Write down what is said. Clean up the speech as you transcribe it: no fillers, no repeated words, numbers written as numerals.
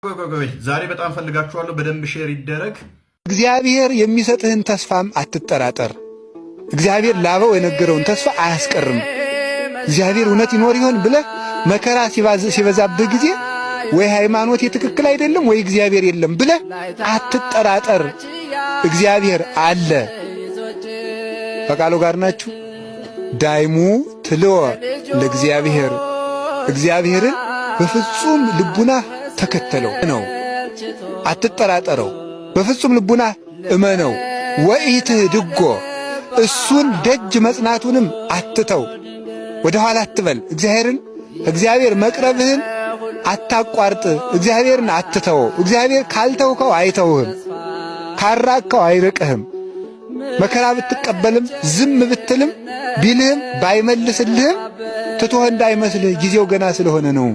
ቆይ ቆይ ቆይ፣ ዛሬ በጣም ፈልጋችኋለሁ። በደንብ share ይደረግ። እግዚአብሔር የሚሰጥህን ተስፋም አትጠራጠር። እግዚአብሔር ላበው የነገረውን ተስፋ አያስቀርም። እግዚአብሔር እውነት ይኖር ይሆን ብለህ መከራ ሲበዛብህ ጊዜ ወይ ሃይማኖቴ ትክክል አይደለም ወይ እግዚአብሔር የለም ብለህ አትጠራጠር። እግዚአብሔር አለ። ከቃሉ ጋር ናችሁ። ዳይሙ ትልወ ለእግዚአብሔር፣ እግዚአብሔርን በፍጹም ልቡናህ ተከተለው ነው። አትጠራጠረው። በፍጹም ልቡናህ እመነው። ወኢትኅድጎ፣ እሱን ደጅ መጽናቱንም አትተው፣ ወደ ኋላ አትበል። እግዚአብሔርን እግዚአብሔር መቅረብህን አታቋርጥ። እግዚአብሔርን አትተወው። እግዚአብሔር ካልተውከው አይተውህም፣ ካራቅከው አይርቅህም። መከራ ብትቀበልም ዝም ብትልም ቢልህም ባይመልስልህም ትቶህ እንዳይመስልህ ጊዜው ገና ስለሆነ ነው።